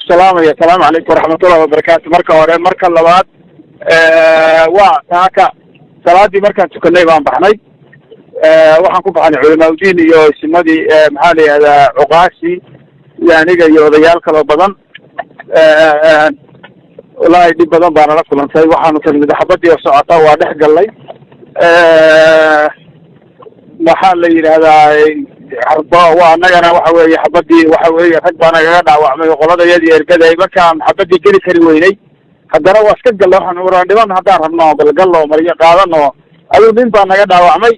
Salaamaya, asalaamu calaykum waraxmatullahi wabarakaatu. Marka hore, marka labaad, waa taaka salaadii markaan tukanay baan baxnay. Waxaan ku baxnay culamaauddiin iyo isimadii, maxaa la yihahdaa, cuqaashi iyo aniga iyo odayaal kaloo badan. Wallaahi dhib badan baa nala kulantay. Waxaanu tagnay xabadii oo socota, waa dhex gallay. Maxaa la yidhahdaa, waa annagana waxa weeye xabadii, waxa weeye rag baa nagaga dhaawacmay oo qoladayadii ergaday. Markaan xabadii geli kari weynay, haddana waa iska galla. Waxaan waraa dhiman haddaan rabno, bal gallo maryo qaadano. Adigu nin baa naga dhaawacmay,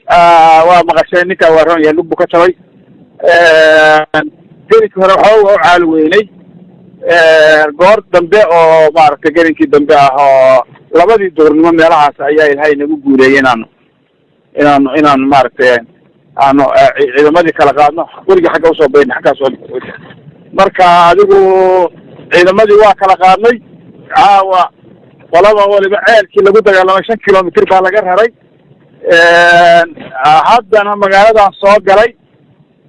waa maqasheen, ninkaa waa ron yahay, lug buu ka jabay. Gelikii hore waxooga u caali weynay. Goor dambe oo maaragtay gelinkii dambe ah oo 2dii duhurnimo meelahaas ayaa Ilaahay nagu guuleeyey inaanu maaragtay aanu ciidamadii kala qaadno, guriga xagga usoo baydna xaggaas. Marka adigu ciidamadii waa kala qaadnay. Caawa qolaba waliba ceelkii lagu dagaalamay 5 kilomitr baa laga raray. Haddana magaaladan soo galay.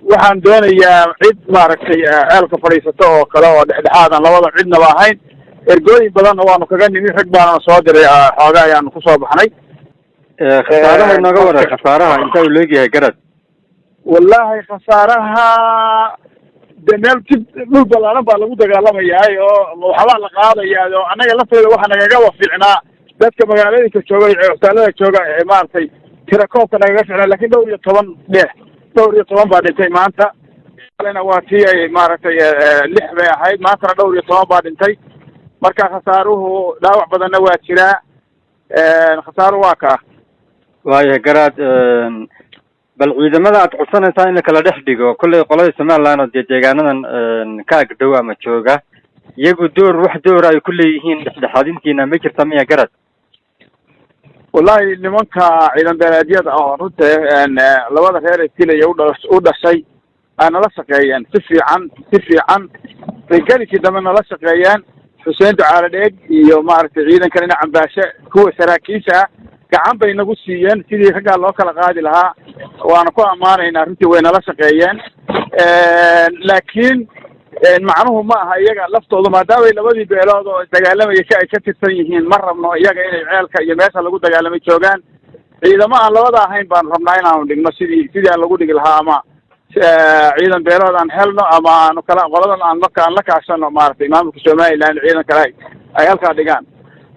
Waxaan doonayaa cid maaragtay ceelka fadhiisato oo kale oo dhexdhexaadan labada cidnaba ahayn. Ergooyin badanna waanu kaga nimi, rag baanana soo diray, xooga ayaanu kusoo baxnay. Khasaaraha inooga waran, khasaaraha inta uu leegyahay, Garad? Wallahi khasaaraha de meel jid dhul balaaran baa lagu dagaalamayaa oo waxbaa la qaadayaa, oo annaga lafteeda waxa nagagaba fiicnaa dadka magaalooyinka jooga, cusbitaalada jooga, maaragtay tirakoobka nagaga fiicnaa. Lakin dhowr iyo toban dheer, dhowr iyo toban baa dhintay maanta. Kalena waa tii ay maaragtay lix bay ahayd, maantana dhowr iyo toban baa dhintay. Marka khasaaruhu dhaawac badanna waa jiraa, khasaaruhu waa kaa. Waaya Garaad, bal ciidamada aad codsanaysaa in la kala dhex dhigo, kollay qolada Somaliland oo dee deegaanadan ka agdhow ama jooga, iyagu door wax door ay ku leeyihiin dhexdhexaadintiina ma jirta miya, Garad? Wallahi nimanka ciidan beeleedyada oo runta labada reer ee dilaya u dhashay aa nala shaqeeyeen si fiican, si fiican bay gelinkii dambe nala shaqeeyeen. Xuseen Ducaale Dheeg iyo maaragtay ciidankan ina Cambaashe, kuwa saraakiisha ah, gacan bay nagu siiyeen sidii raggaa loo kala qaadi lahaa. Waana ku ammaanaynaa runtii, way nala shaqeeyeen. Laakiin macnuhu ma aha iyaga laftoodu, maadaamay labadii beelood oo dagaalamaya ka ay ka tirsan yihiin, ma rabno iyaga inay ceelka iyo meesha lagu dagaalamay joogaan. Ciidamo aan labada ahayn baanu rabnaa inaanu dhigno, sidii aan lagu dhigi lahaa, ama ciidan beelood aan helno ama aanu kala qoladan aan marka aan la kaashano maaragtay maamulka Somaliland, ciidan kale ay halkaa dhigaan.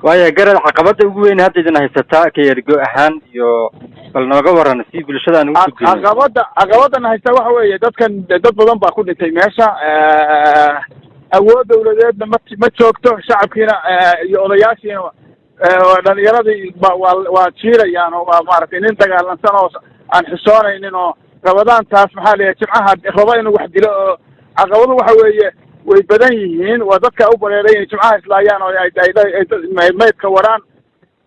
Waaya Garad, caqabada ugu weyn hadda idin haysataa ka ergo ahaan iyo bal nooga waran si bulshada aan ugu gudbino. Caqabadana haysta waxa weeye dadkan dad badan baa ku dhintay meesha. Awood dawladeedna ma joogto. Shacabkiina iyo odayaashiina, dhalinyaradii ba waa jiirayaan oo waa maaragtay nin dagaalansan oo aan xishoonaynin oo Rabadaantaas, maxaa la yahay, Jimcaha rabo inuu wax dilo. Oo caqabadu waxa weeye way badan yihiin. Waa dadka u bareeray inay Jimcaha islaayaan oo ay maydka waraan.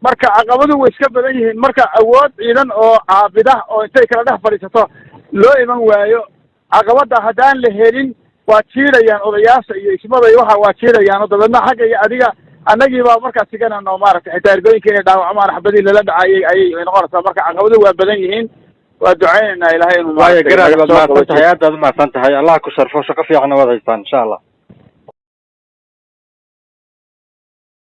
Marka caqabadu way iska badan yihiin. Marka awood ciidan oo caabida oo intay kala dhex fadhiisato loo iman waayo, caqabada haddaan la helin, waa jiirayaan odayaasha iyo ismada iyo waxa, waa jiirayaan oo dabeedna xagga iyo adiga annagii baa markaa siganan oo maaragtay xitaa ergooyinka inay dhaawacmaan xabadii lala dhacayay ayay noqonaysaa. Marka caqabadu waa badan yihiin. Waa ducaynaynaa Ilahay inuu Waaya Garaad, waad mahadsan tahay, aad baad umahadsan tahay. Allah ku sharfo, shaqo fiicanna waad haystaan insha Allah.